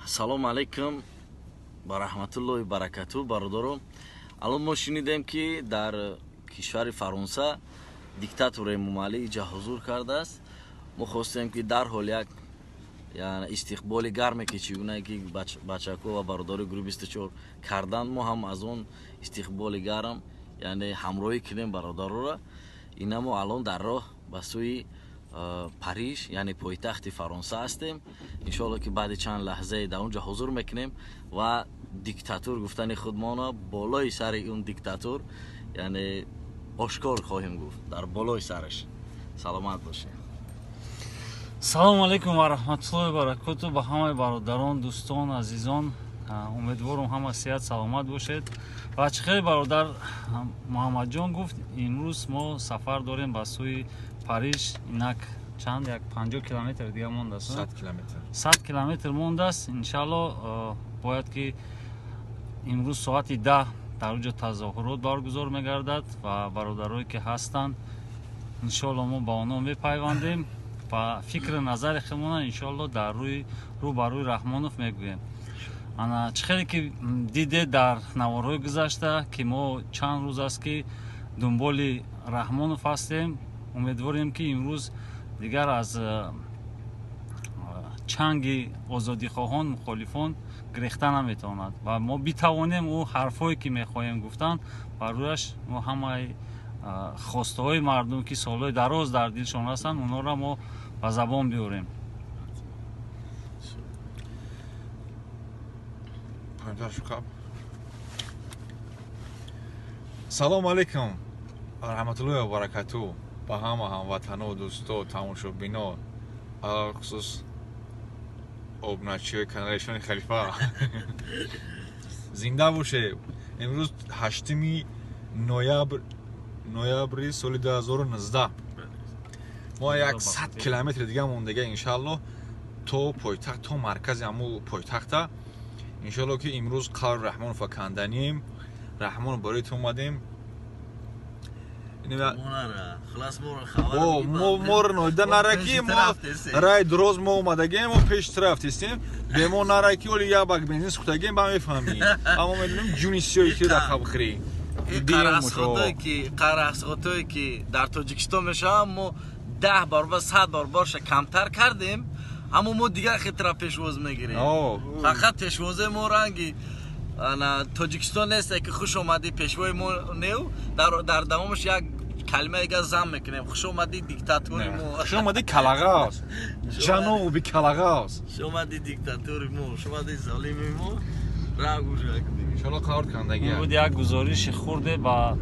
Салому алайкум ва раҳматуллоҳи баракату, бародаро. Алон мо шунидем, ки дар кишвари Фаронса диктатор Эмомалӣ иҷа ҳузур кардааст. Мо хостем, ки дарҳол як истиқболи гарме, ки чӣ гунае ки бачако ва бародари гурӯҳи 24 карданд, мо ҳам аз он истиқболи гарм, яъне ҳамроҳӣ кунем бародароро. Ина мо алон дар роҳ ба сӯи Париж, яъне пойтахти Фаронса ҳастем. Иншоалло, ки баъди чанд лаҳзае дар он ҷо ҳузур мекунем ва диктатур гуфтани худмонро болои сари он диктатур, яъне ошкор хоҳем гуфт, дар болои сараш. Саломат бошед. Салому алайкум ва раҳматуллоҳи баракоту ба ҳамаи бародарон, дӯстон, азизон. Умедворам, ҳама сиҳат саломат бошед. Ва чӣ хеле бародар Муҳаммадҷон гуфт, имрӯз мо сафар дорем ба сӯи Париж. Инак чанд, як 50 километр дига мондааст. 100 километр. 100 километр мондааст. Иншалло, бояд ки имрӯз соати 10 дар оҷо тазоҳурот баргузор мегардад ва бародарое ки ҳастанд, иншоалло, мо ба онҳо мепайвандем ва фикри назари худмона, иншоалло, дар рӯи рӯ ба рӯи Раҳмонов мегӯем. Ана чӣ хеле ки дидед дар наворҳои гузашта, ки мо чанд рӯз аст, ки дунболи Раҳмонов ҳастем. Умедворем, ки имрӯз дигар аз чанги озодихоҳон, мухолифон гирехта наметавонад ва мо битавонем ӯ ҳарфҳое ки мехоҳем гуфтан ба рӯяш, мо ҳамаи хостаҳои мардум, ки солҳои дароз дар дилшон ҳастанд, онҳоро мо ба забон биёрем. Салому алайкум ва раҳматуллоҳи ва баракату ба ҳама ҳамватано, дӯсто, тамошобино, алалхусус обуначиҳои канали Шони Халифа. Зинда боше. Имрӯз 8-ми ноябр, ноябри соли 2019. Мо як 100 километри дига мондага, иншаалло, то пойтахт, то маркази ҳаму пойтахта. Иншоалло, ки имрӯз қаври Раҳмонова канданием. Раҳмонов, барои ту омадем. Моро ноида нара, ки мо рай дуроз мо омадагем, мо пеш рафтистем. Бемо нара, ки оли як бак бензин сӯхтагем, ба мефаҳмӣ. Аммо медонем, ҷуни сиёи ки рақаб хӯрӣ. Қарасхотое ки дар Тоҷикистон мешавам, мо 10 баробар, 100 баробарша камтар кардем, аммо мо дигар хитра пешвоз мегирем. Фақат пешвози мо ранги Тоҷикистон нест, ки «Хуш омадӣ, пешвои мо» неу, дар давомаш як калимаи дига зам мекунем: «Хуш омадӣ, диктатори мо». Хуш омадӣ, калағаз, ҷаноби калағаз. Хуш омадӣ, диктатори мо, хуш омадӣ, золими мо. Иншоалло, қавр кандагӣ. Ин буд як гузориши хурде ба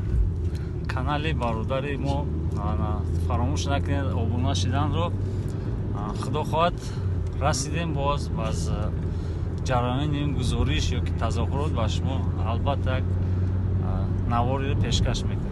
канали бародари мо. Фаромӯш накунед обуна шиданро. Худо хоҳад, расидем, боз аз ҷараёни ин гузориш ё ки тазоҳурот ба шумо албатта як навориро пешкаш мекунем.